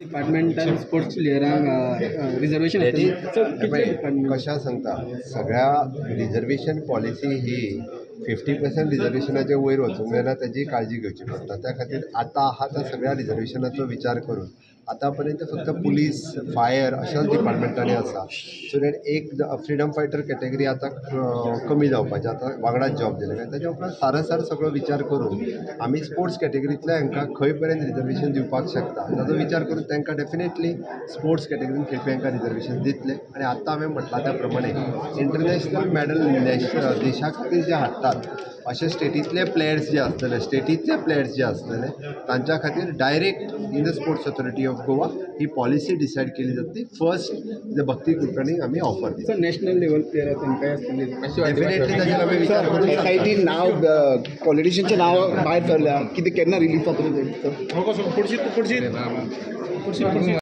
डिपार्टमेंटान sports प्लेयरांक reservation? कशें सांगता, सगळ्या रिजर्वेशन पॉलिसी ही 50% रिजर्वेशनाच्या वयर वचूंक जायना, ताजी काळजी घेवची पडटा. त्या खातीर आतां आहा त्या सगळ्या रिजर्वेशनाचो विचार करून आतां पर्यंत फक्त पुलीस, फायर अशाच डिपार्टमेंटांनी आसा. सो that एक फ्रिडम फायटर कॅटेगरी आतां कमी जावपाची, आतां वांगडाच जॉब दिले. ताच्या उपरांत सारासार सगळो विचार करून आमी स्पोर्ट्स कॅटेगरींतल्या हांकां खंय पर्यंत रिजर्वेशन दिवपाक शकता ताजो विचार करून तांकां डेफिनेटली स्पोर्ट्स कॅटेगरीन खेळपी हांकां रिजर्वेशन दितले. आनी आतां हांवें म्हटलां त्या प्रमाणे इंटरनॅशनल मॅडल नॅशनल देशा खातीर जे हाडटात अशे स्टेटींतले प्लेयर्स जे आसतले, स्टेटींतले प्लेयर्स जे आसतले तांच्या खातीर direct in the sports authority of Goa he policy decide केली जातली. फर्स्ट the भक्ती कुलकर्णी आमी ऑफर दितले. नॅशनल लेवल प्लेयर तांकांय आसतले. डेफिनेटली ताजेर आमी विचार करून. एस I T नाव, पॉलिटिशियनचें नांव भायर सरल्या, कितें केन्ना रिलीज जातलें?